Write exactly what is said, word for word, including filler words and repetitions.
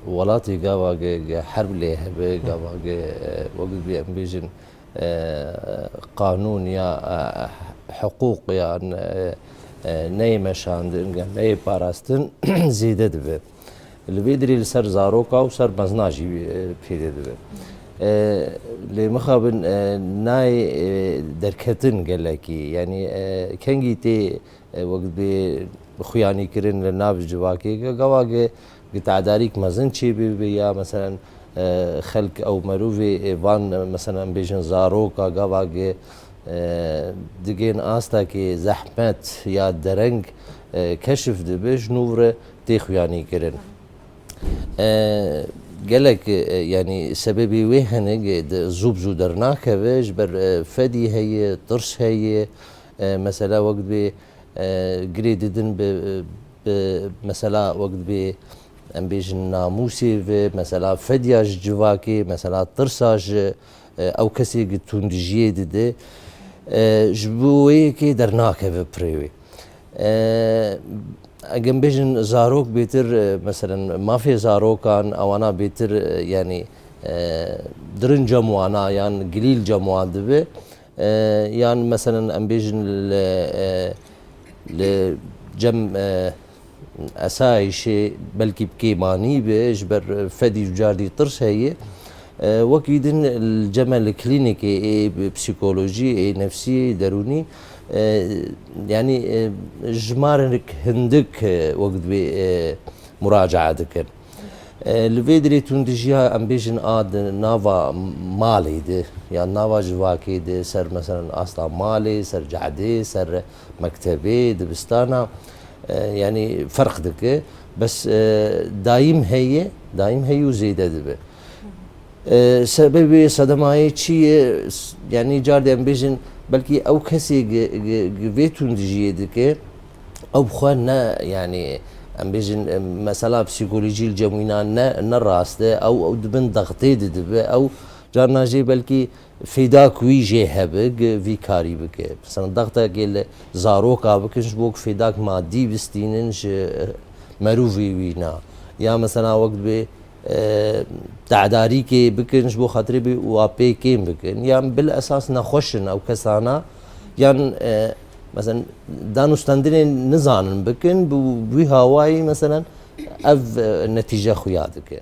Welatê gava ge, ge herb lê hebe, gava ge, e, wek dibê em bêjin, e, qanûn ya, e, hiqûq ya, e, e, neyê meşandin, ge neyê parastin zêde dibe. Li vê dirê li ser zaroka û ser mezna jî, e, pêde dibe. E, lê mixabin, e, nayê, e, derketin gelekî. Yanî, e, kengî tê e, wek dibê xuyanîkirin li nav civakê, ge-, gava ge, ge tedarîk mezin çêbibe ya, meselen, e, xelk ew merûvê, e, van, e, meselen, em bêjin zaroka, gava ge, e, digên astakê zehmet ya dereng, e, keşif dibe, ji nû re tê xuyanîkirin. E, gelek, e, yanî sebebê wê hene, ge di zû bi zû dernakeve, ji ber, e, fedî heye, tirs heye, e, mesela wek dibê, e, girê didin bi, bi mesela wek dibê, em bêjin namûsê ve, mesela fedya ji civakê, mesela tirsa ji, e, ew kesê gi tundijiyê dide, e, ji bo wê yekê dernakeve pirê wê. E, Eger em bêjin zarok bêtir, e, meselen mafê zarokan, ewana bêtir, e, yanî, e, dirin cem wana yan gilîl cem wan dibe. E, yan meselen em bêjin li, e, li cem, e, esayîşê belkî bi kêmanî be, ji ber fedî û cardî tirs heye. E, wekî din li cem li klînîkê ê psîkolojî, ê nefsî, derûnî, e, yanî, e, jimarek hindik, e, wek dibê, e, muracaa dikin. E, li vê dirê tundijiya em bêjin a di nava malê de, yan nava civakê de, ser, meselen, asta malê, ser cadê, ser mektebê, dibistana, e, yanî ferq dike. Bes, e, dayîm heye, dayîm heye û zêde dibe. E, sebebê sedemayê çi ye? S-, yanî cardê em bêjin, belkî ew kesê gi, gi, gi vê tundijiyê dike, ew bi xwe ne, yanî em bêjin, e, mesela psîkolojî li cem wîna ne, ne rast e, ew, ew di bin dextê de dibe, ew carna jê belkî fêdak wî jê hebe, gi vî karî bike. Mesela dextekê li zaroka bikin, ji bo ku fêdak madî bistînin ji merûvê wîna. Ya mesela wek dibê, e, tedarîkê bikin, ji bo xatirê bê û apê kêm bikin. Yan bil esas nexweş in ew kesana, yan, e, mesela danûstendinê nizanin bikin, bi wî hawayî mesela ev, e, netîce xuya dike.